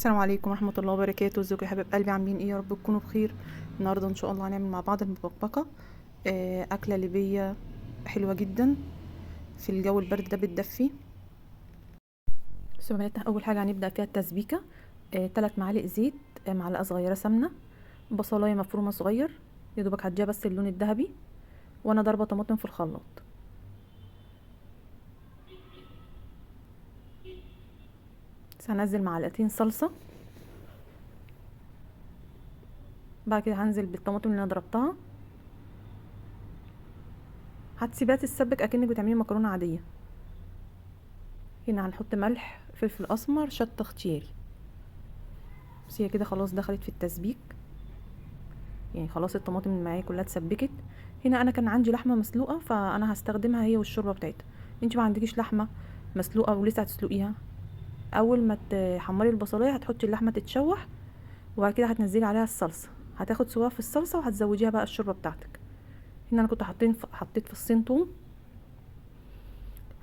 السلام عليكم ورحمة الله وبركاته. ازيكم يا حبايب قلبي؟ عاملين ايه؟ يا رب تكونوا بخير. النهارده ان شاء الله هنعمل مع بعض المبكبكه، اكله ليبية حلوة جدا في الجو البرد ده، بتدفي. بسم الله. اول حاجة هنبدا فيها التسبيكه. 3 معالق زيت، معلقه صغيرة سمنه، بصلايه مفرومه صغير يا دوبك هديها بس اللون الذهبي، وانا ضاربه طماطم في الخلاط. بس هنزل معلقتين صلصه، بعد كده هنزل بالطماطم اللي انا ضربتها. هتسيبها تتسبك اكنك بتعملي مكرونه عادية. هنا هنحط ملح، فلفل اسمر، شطه اختياري. بس هي كده خلاص دخلت في التسبيك، يعني خلاص الطماطم اللي معايا كلها اتسبكت. هنا انا كان عندي لحمه مسلوقة فانا هستخدمها هي والشوربه بتاعتها. انت ما عندكيش لحمه مسلوقة ولسه هتسلقيها، اول ما تحمري البصلايه هتحطي اللحمة تتشوح، وبعد كده هتنزلي عليها الصلصه، هتاخد سواها في الصلصه وهتزوديها بقى الشوربة بتاعتك. هنا انا كنت حطيت فصين توم.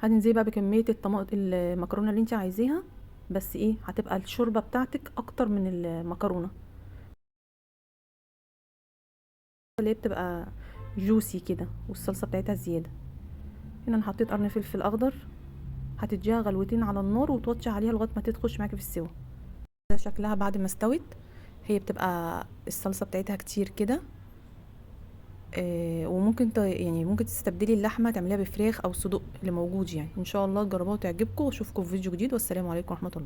هتنزلي بقى بكمية المكرونه اللي انت عايزاها، بس ايه، هتبقى الشوربة بتاعتك اكتر من المكرونه اللي هي بتبقى جوسي كده، والصلصه بتاعتها زيادة. هنا انا حطيت قرن فلفل اخضر. هتديها غلوتين على النار وتوطي عليها لغاية ما تدخش معاكي في السوا. ده شكلها بعد ما استوت، هي بتبقى الصلصه بتاعتها كتير كده. وممكن يعني ممكن تستبدلي اللحمة تعمليها بفراخ او صدق اللي موجود. يعني ان شاء الله تجربوها وتعجبكم، واشوفكم في فيديو جديد، والسلام عليكم ورحمة الله.